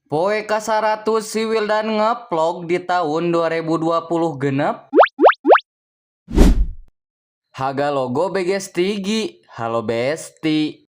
Poe ka-100 si Wildan ngevlog di tahun 2026. Haga logo BG Stigi. Halo, Besti.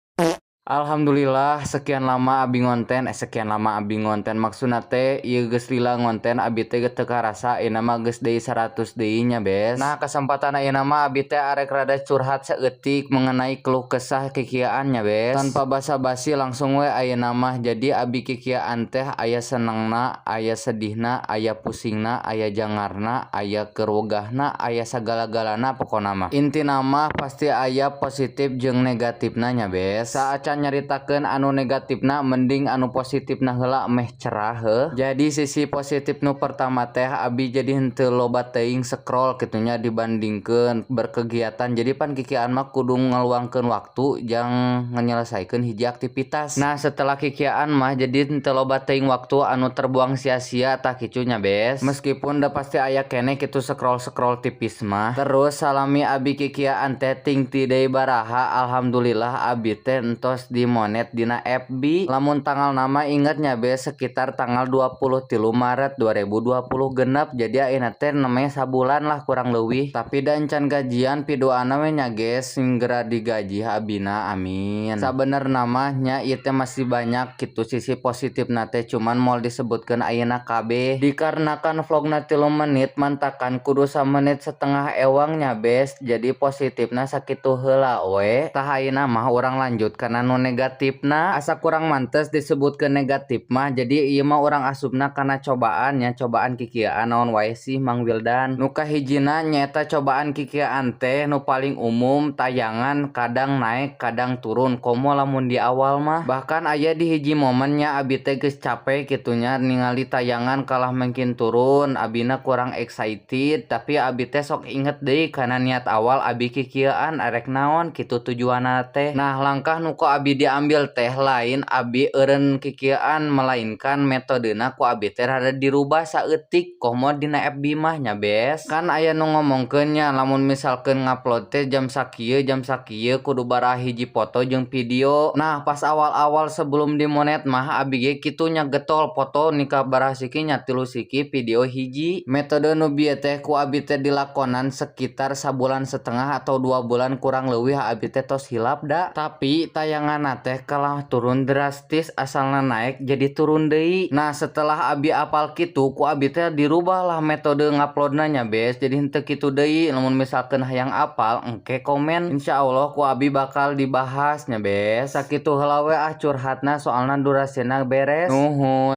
Alhamdulillah, sekian lama abi ngonten, eh, sekian lama abi ngonten, maksudna teh ieu geus lila ngonten abi teh teu karasa ayeuna mah geus deui 100 deui nya, Bes. Nah, kesempatan ayeuna mah abi teh arek rada curhat saeutik mengenai keluh kesah kikieuan nya, Bes. Tanpa basa-basi langsung we ayeuna mah. Jadi abi kikieuan teh aya senengna, aya sedihna, aya pusingna, aya jangarna, aya keur wegahna, aya sagala-galana pokona mah. Intina mah pasti aya positif jeung negatifna nya, Bes. Saacan nyaritakeun anu negatifna, mending anu positifna heula meh cerah heuh. Jadi sisi positif nu pertama teh abi jadi henteu loba teuing scroll kitu nya dibandingkeun berkegiatan. Jadi pan kikieuan mah kudu ngaluangkeun waktu jang nganyelesaikeun hiji aktivitas. Nah, setelah kikieuan mah jadi henteu loba teuing waktu anu terbuang sia-sia, tah kitu nya, Bes. Meskipun da pasti aya keneh kitu scroll-scroll tipis mah. Terus salami abi kikieuan teh ting ti deui baraha, alhamdulillah abi teh entos dimonet dina FB. Lamun tanggalna mah inget nya, Bes, sekitar tanggal 23 Maret 2026. Jadi ayeuna teh namanya sabulan lah kurang leuwih. Tapi da encan gajian, piduana we nya, guys, segera digaji abina, amin. Sabenerna mah nya ieu teh masih banyak kitu sisi positifna teh, cuman moal disebutkeun ayeuna kabeh dikarenakan vlogna 3 menit, mantakan kudu samenit setengah ewang nya, Bes. Jadi positifna sakitu heula we. Tah, ayeuna mah urang lanjut kana nu negatifna. Asa kurang mantes disebutkeun negatif mah, jadi ieu mah urang asupna kana cobaan nya, cobaan kikieuan naon wae sih, Mang Wildan. Nu kahijina nyaeta cobaan kikieuan teh nu paling umum, tayangan kadang naek kadang turun, komo lamun di awal mah. Bahkan aya di hiji momen nya abi teh geus capek kitu nya ningali tayangan kalah makin turun, abina kurang excited. Tapi abi teh sok inget deui kana niat awal abi kikieuan arek naon kitu tujuanna teh. Nah, langkah nu ku abi diambil teh lain abi eureun kikieuan, melainkan metodena ku abi teh rada dirubah saeutik, komo dina FB mah nya, Bes. Kan aya nu ngomongkeun nya, lamun misalkeun ngupload teh jam sakieu jam sakieu kudu baraha hiji foto jeung video. Nah, pas awal-awal sebelum dimonet mah abi ge kitu nya, getol foto nikah baraha siki nya, 3 siki, video hiji. Metode nu bieu teh ku abi teh dilakonan sekitar sabulan setengah atau 2 bulan kurang leuwih, abi teh tos hilap da. Tapi tayanganna teh kalah turun drastis, asalna naek jadi turun deui. Nah, setelah abi apal kitu, ku abi teh dirubah lah metode nguploadna nya, Bes. Jadi henteu kitu deui. Lamun misalkeun hayang apal, engke komen, insyaallah ku abi bakal dibahas nya, Bes. Sakitu heula we ah curhatna, soalna durasina beres. Nuhun.